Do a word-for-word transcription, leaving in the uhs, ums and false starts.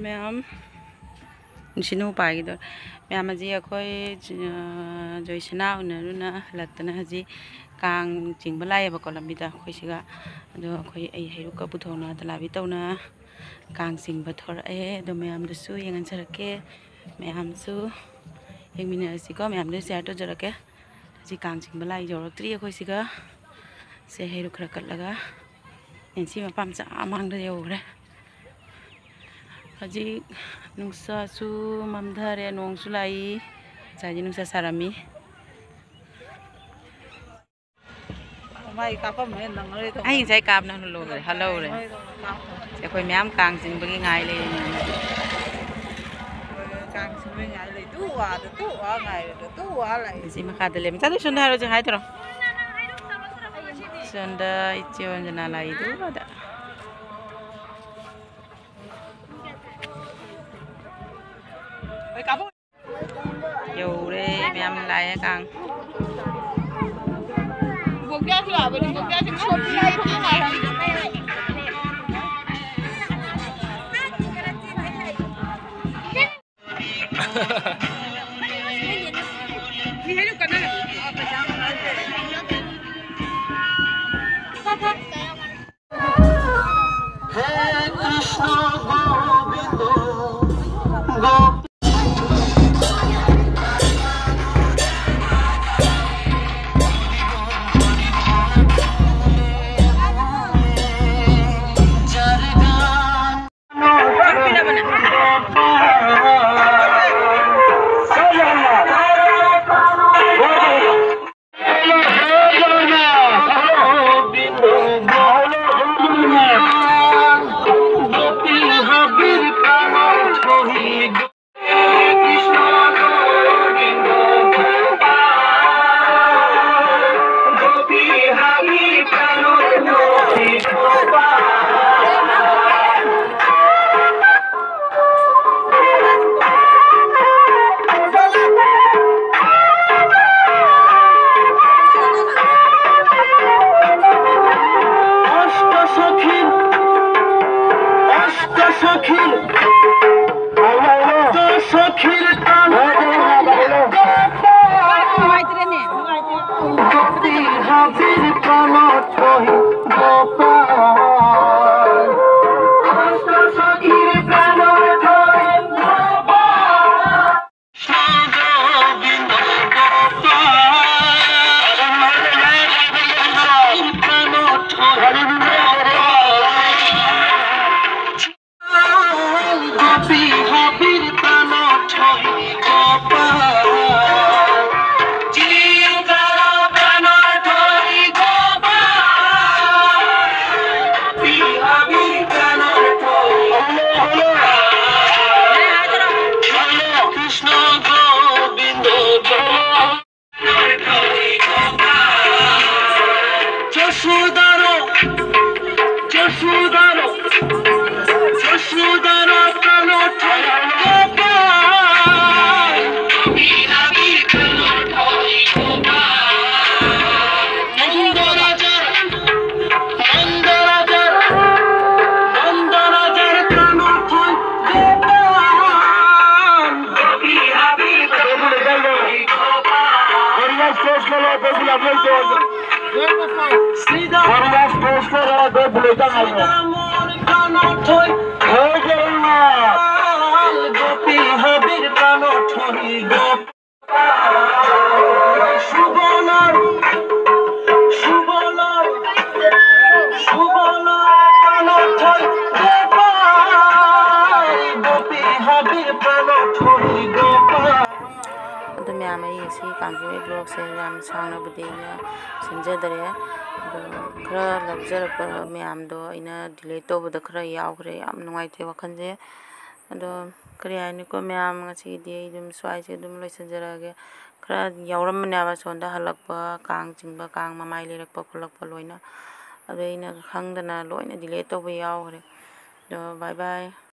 ꯃꯌꯥꯝ ꯅꯨꯡꯁꯤꯠꯅ ꯄꯥꯏꯈꯤꯗꯧꯔꯦ꯫ ꯃꯌꯥꯝ, ꯍꯧꯖꯤꯛ ꯑꯩꯈꯣꯏ, ꯑ, ꯖꯣꯏꯁꯅꯥ ꯎꯅꯔꯨꯅ ꯍꯜꯂꯛꯇꯅ ꯍꯧꯖꯤꯛ ꯀꯥꯡ ꯆꯤꯡꯕ ꯂꯥꯛꯑꯦꯕꯀꯣ ꯂꯝꯕꯤꯗ ꯑꯩꯈꯣꯏ ꯁꯤꯒ꯫ ꯑꯗꯣ ꯑꯩꯈꯣꯏ, ꯑꯩ ꯍꯩꯔꯨꯛꯀ ꯄꯨꯊꯣꯛꯅ ꯇꯂꯥꯕꯤ ꯇꯧꯅ ꯀꯥꯡ ꯆꯤꯡꯕ ꯊꯣꯔꯛꯑꯦ꯫ ꯑꯗꯣ ꯃꯌꯥꯝꯗꯁꯨ ꯌꯦꯡꯍꯟꯖꯔꯛꯀꯦ꯫ ꯃꯌꯥꯝꯁꯨ ꯌꯦꯡꯃꯤꯟꯅꯔꯁꯤꯀꯣ꯫ ꯃꯌꯥꯝꯗꯁꯨ share ꯇꯧꯖꯔꯛꯀꯦ꯫ ꯍꯧꯖꯤꯛ ꯀꯥꯡ ꯆꯤꯡꯕ ꯂꯥꯛꯏ ꯌꯧꯔꯛꯇ꯭ꯔꯤ ꯑꯩꯈꯣꯏ ꯁꯤꯒ꯫ ꯁꯦ ꯍꯩꯔꯨꯛ ꯈꯔ ꯀꯠꯂꯒ ꯅꯦꯟꯁꯤ ꯃꯄꯥꯝꯆꯥ ꯃꯥꯡꯗ ꯌꯧꯈ꯭ꯔꯦ꯫ ꯍꯧꯖꯤꯛ ꯅꯨꯡꯁꯥꯁꯨ ꯃꯝꯊꯔꯦ, ꯅꯣꯡꯁꯨ ꯂꯥꯛꯏ꯫ ꯉꯁꯥꯏꯗꯤ ꯅꯨꯡꯁꯥ ꯁꯥꯔꯝꯃꯤ꯫ ꯃꯥꯏ ꯀꯥꯞꯄꯝꯃꯦ, ꯅꯪꯉꯔꯣꯏꯗꯧꯕ꯫ ꯑꯩ ꯉꯁꯥꯏ ꯀꯥꯞꯅ ꯍꯜꯂꯧꯔꯦ, ꯍꯜꯂꯧꯔꯦ꯫ ꯅꯪꯉꯔꯣꯏꯗꯧꯕ ꯀꯥꯞꯄ꯫ ꯑꯩꯈꯣꯏ ꯃꯌꯥꯝ ꯀꯥꯡ ꯆꯤꯡꯕꯒꯤ ꯉꯥꯏ ꯂꯩꯔꯤꯅꯦ꯫ ꯀꯥꯡ ꯆꯤꯡꯕꯒꯤ ꯉꯥꯏ ꯂꯩ꯫ ꯇꯨ ꯋꯥꯗ, ꯇꯨ ꯋꯥ ꯉꯥꯏꯔꯦꯗ, ꯇꯨ ꯋꯥ ꯂꯥꯛꯑꯦ꯫ ꯁꯤ ꯃꯈꯥꯗ ꯂꯩꯔꯝꯃꯤ꯫ ꯆꯠꯂꯨ, ꯁꯣꯝꯗ ꯍꯥꯏꯔꯣ, ꯍꯧꯖꯤꯛ ꯍꯥꯏꯗꯣꯔꯣ꯫ ꯁꯣꯝꯗ ꯏꯆꯦ ꯑꯣꯟꯖꯅꯥ ꯂꯥꯛꯏꯗꯨ ꯑꯗ꯫ ꯌꯧꯔꯦ, ꯃꯌꯥꯝ ꯂꯥꯛꯑꯦ ꯀꯥꯡ꯫ Sports Club ꯑꯗꯨꯕꯨ ꯂꯝꯂꯩ ꯇꯣꯟ꯫ ꯁꯤꯗ ꯀꯣꯔꯤꯌꯥ Sports Club ꯑꯗꯨꯕꯨ ꯂꯩꯇ ꯉꯥꯏꯔꯦ꯫ ꯁꯤꯗ ꯃꯣꯔ ꯀꯥꯅꯣ ꯊꯣꯏ꯫ ꯍꯣꯏ, ꯀꯔꯤꯅꯣ? ꯒꯣꯄꯤ ꯍꯥꯕꯤꯔ ꯀꯥꯅꯣ ꯊꯣꯏ ꯒꯣ-, ꯁꯨꯕꯣꯂꯔ, ꯁꯨꯕꯣꯂꯔ, ꯁꯨꯕꯣꯂꯔ ꯀꯥꯅꯣ ꯊꯣꯏ ꯒꯣꯄꯥꯜ꯫ ꯒꯣꯄꯤ ꯍꯥꯕꯤꯔ ꯀꯥꯅꯣ ꯊꯣꯏ ꯒꯣꯄꯥꯜ꯫ ꯑꯗꯨ ꯃꯌꯥꯝ, ꯑꯩ ꯉꯁꯤ ꯀꯥꯡꯖꯩ vlogꯁꯦ ꯌꯥꯝ ꯁꯥꯡꯅꯕꯨꯗꯤ ꯑꯩꯅ ꯁꯦꯝꯖꯗꯔꯦ꯫ ꯑꯗꯣ ꯈꯔ ꯂꯧꯖꯔꯛꯄ ꯃꯌꯥꯝꯗꯣ ꯑꯩꯅ delete ꯇꯧꯕꯗ ꯈꯔ ꯌꯥꯎꯈ꯭ꯔꯦ꯫ ꯌꯥꯝ ꯅꯨꯡꯉꯥꯏꯇꯦ ꯋꯥꯈꯜꯁꯦ꯫ ꯑꯗꯣ ꯀꯔꯤ ꯍꯥꯏꯅꯤꯀꯣ ꯃꯌꯥꯝ, ꯉꯁꯤꯒꯤꯗꯤ ꯑꯩ ꯑꯗꯨꯝ ꯁ꯭ꯋꯥꯏꯁꯦ ꯑꯗꯨꯝ ꯂꯣꯏꯁꯤꯟꯖꯔꯛꯑꯒꯦ꯫ ꯈꯔ ꯌꯥꯎꯔꯝꯕꯅꯦꯕ ꯁꯣꯝꯗ ꯍꯜꯂꯛꯄ, ꯀꯥꯡ ꯆꯤꯡꯕ, ꯀꯥꯡ ꯃꯃꯥꯏ ꯂꯩꯔꯛꯄ ꯈꯣꯠꯂꯛꯄ ꯂꯣꯏꯅ꯫ ꯑꯗꯣ ꯑꯩꯅ ꯈꯪꯗꯅ ꯂꯣꯏꯅ delete ꯇꯧꯕ ꯌꯥꯎꯈ꯭ꯔꯦ꯫ ꯑꯗꯣ bye bye꯫